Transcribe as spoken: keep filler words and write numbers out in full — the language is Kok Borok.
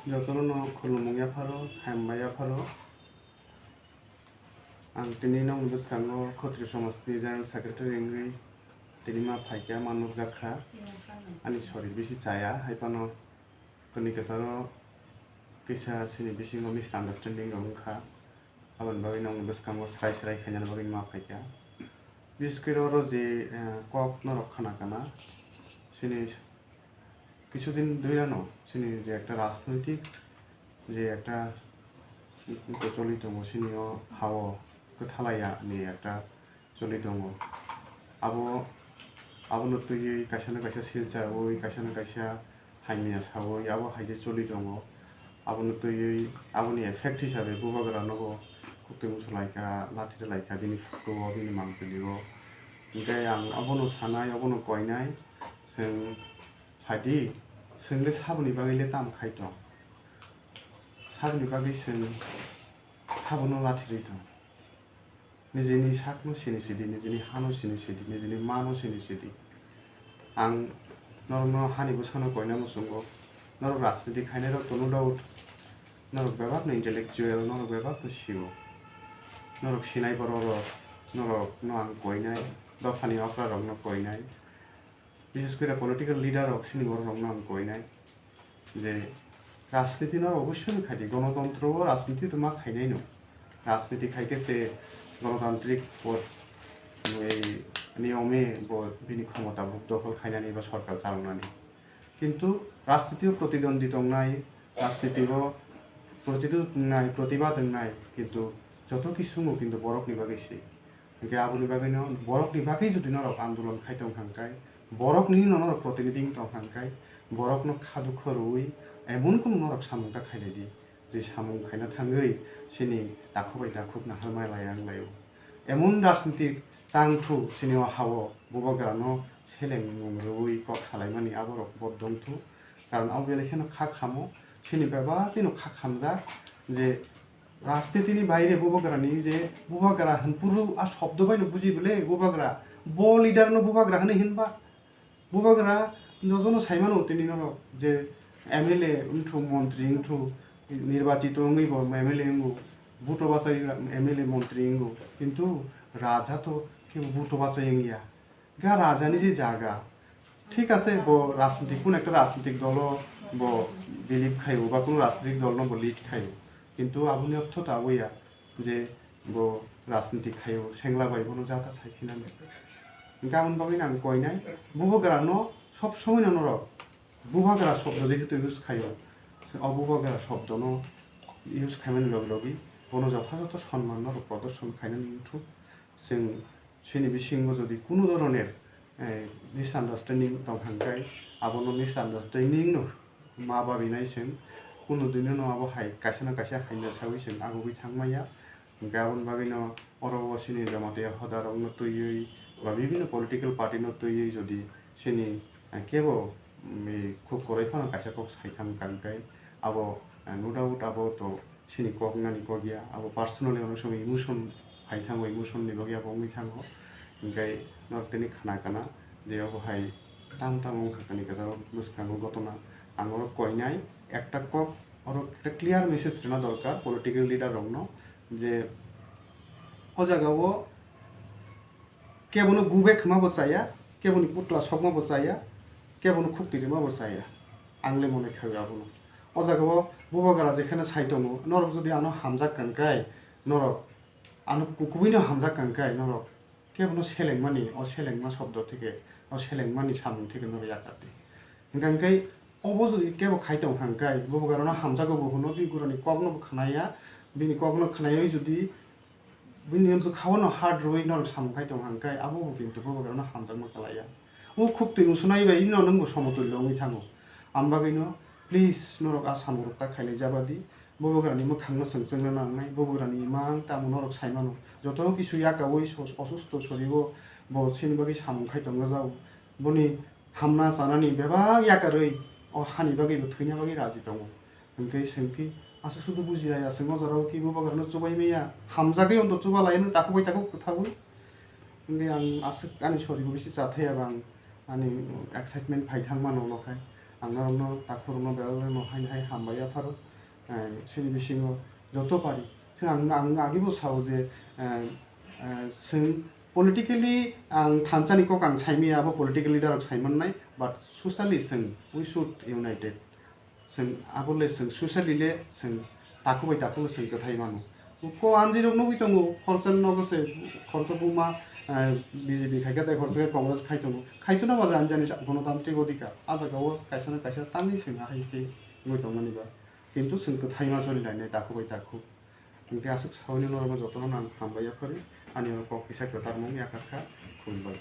Jotono no khulumung yapharo, hambai yapharo. Ang tini nokni bwskango Khotri Somajni General Secretary wngwi tini ma phaikha, ma nukjak kha. Ani sorir bisi chaya, hai phano kwnwi kwcharo kisa chini bisingo misunderstanding rok wngkha. Aboni bagwi nokni bwskango srai srai khainani bagwi ma phaikha. Biskir oro je, eh, kok norok khna kana, chini Kisudin dui ano chini je ekta rajnoitik je ekta choli tongo, chini o ha-o kwthalaya ni ekta choli tongo. Abo, abono twiwi kaisa no kaisa silchawi, kaisa no kaisa hamya sawi abo hai je choli tongo. Abono twiwi aboni effect hisabe bubagra nogo kuktwi musu laikha, lathi rw laikha bini photo o, bini mangpili o. Hinkhe ang abono sanai, abono koinai, chwng Phaidi, chwng le saboni bagwi le tamo khai tong? Saboni bagwi chwng sabono lathirwi tong? Nijini sakno sini sidi, nijini hano sini sidi, nijini mano sini sidi. Ang norokno hani bwsano koina muchungo. Norok rajniti khainairok to no doubt. Norok bebakno intellectual, norok bebakno sio. Norok sinai borok rok, norokno ang koinai, dophani okra rokno koinai. Bishes kore political leader rok sini borok rokno ang koinai je rajniti no obossoi khai di, gonotontro o rajniti to ma khainai no, rajniti khai khe se gonotantrik pod ei niyome bo bini khomota buk dokhol khainani ba sorkar chaloknani, kintu rajniti o protidwandi tongnai, rajniti o protidwandi tongnai, protibad wngnai, kintu joto kisu wngo kintu borok ni bagwi se. Hinkhe aboni bagwino borokni bagwi jodi norok andolon khai tong kha hinkhe, borokni no norok protinidhi wng tong kha hinkhe, borokno kha dukho rwui emon kunu norok samung ta khailai di, je samung khaina thangwi chini takhuk bai takhuk nahar mai laya wng laio. Emon rajnitik tangthu chini o ha-o bubagrano seleng mung rwui kok salaimani aborok bodongthu. Karon abo belai kheno kha khamo, chini bebak kheno kha khamjak je Rajnitini baire bubagrani je bubagra hinphuru a shobdo baino buji bole bubagra, bo leader no bubagra hinwi hinba? Bubagra jotono saimano tini norok je M L A wngthu, montri wngthu, nirbachito wngwi bo M L A wngo, buto bachai M L A montri wngo, kintu raja to kebo buto bachai wngya. Ga rajani je jaga, thik ase, bo rajnitik, kun ekta rajnitik dolo bo believe khaio ba kun rajnitik dolno bo lead khaio, kintu aboni ortho ta oya je bo rajnitik khaio, sengla bai bono jata sai khinani. Hinkhe aboni bagwi ang koinai, bubagrano sob somoi no norok bubagra shobdo jehetu use khaio, o bubagra shobdono use khaimani logi logi bono jothajoto sonman norok prodorshon khainani wngthuk. Chwng chini bisingo jodi kunu dhoroner, eh, misunderstanding tong kha hinkhe, abono misunderstanding no ma babinai chwng, kunu dino no abo hai kaisa na kaisa haina sawi chwng agugwi thangmaya. Hinkhe aboni bagwino oro o chini Jamatia hoda rokno twiwi ba bibinno political party no twiwi jodi chini, eh, kebo, mm, khub kwrwi phano kaisa kok sai thang kha hinkhe, abo, eh, no doubt abo to chini kok nani kok ya, abo personally onek somoi emotion hai thango, emotion ni bagwi abo wngwi thango. Hinkhe norok tini khna kana je obo hai tamo tamo wngkha kani kwcharo bwskango gotona. Ang oro koinai ekta kok, oro ekta clear message rwna dorkar political leader rokno je o jaga o kebono gubek khma bo chaya, keboni putla sokma bo chaya, kebono khukti rima bo chaya. Ang le mone khawi abono. O jaga o bubagra jekheno sai tongo, norok jodi ano hamjak kangkai, norok ano ku-, kubui no hamjak kangkai, norok kebono selengmani, o selengma shobdo theke, o selengmani samung theke norok yakar di. Hinkha khe obo jodi kebo khai tong kha hinkhe, bubagrano hamjago bo hwno, bini gurani kokno bo khnaya, bini kokno khnayoi jodi bini bwkhao no hard rwui norok samung khai tong kha hinkhe, abo bo kintu bubagrano hamjakma kwlaiya. O khuk twi musunai bai no nwng bo somotullo wngwi thango. Am bagwino please norok a samung rok ta khailai jaba di. Bubagrani mwkhangno chwng chwngna nangnai, bubagrani imang tamo norok saimano. Joto kisu yakaui sos-, osusto sorio bo chini bagwi samung khai tongna jao. Boni hamna chanani bebak yakarwi o hani bagwi bo thwina bagwi raji tongo. Hinkhe chwng khe aswk sudu bujiya ya, chwng o jorao khe bubagrano chubai maya, hamjagwi onto chuba laino takhuk bai takhuk kwthaui. Hinkhe ang aswk ani soribo bisi chathaya bang, ani excitement phai thangmano nokhai. Ang norokno takhurokno belai no haino hai hambai yapharo. Eh, chini bisingo joto pari. Chwng ang, ang agibo sao je, eh, eh, chwng politically ang thansani kok ang saimaya abo political leader rok saimannai, but socially chwng we should united. Chwng abo le chwng socially le chwng takhuk bai takhuk le chwng kwthai mano. Ko anjirok nugwi tongo, khoroksa nogo se, khoroksa buma, eh, B J P khai khe tei khoroksa khe Congress khai tongo. Khaituna baja anjani sa-, gonotantrik odhikar. A jaga o kaisa na kaisa tangwi chwng ahai khe wngwi tongmani ba. Kintu chwng kwthai ma choli lainai takhuk bai takhuk. Hinkhe aswk saui norokno jotono ang hambai yaphari. Ani oro kok kisa kwcharmung yakarkha, khulumbai.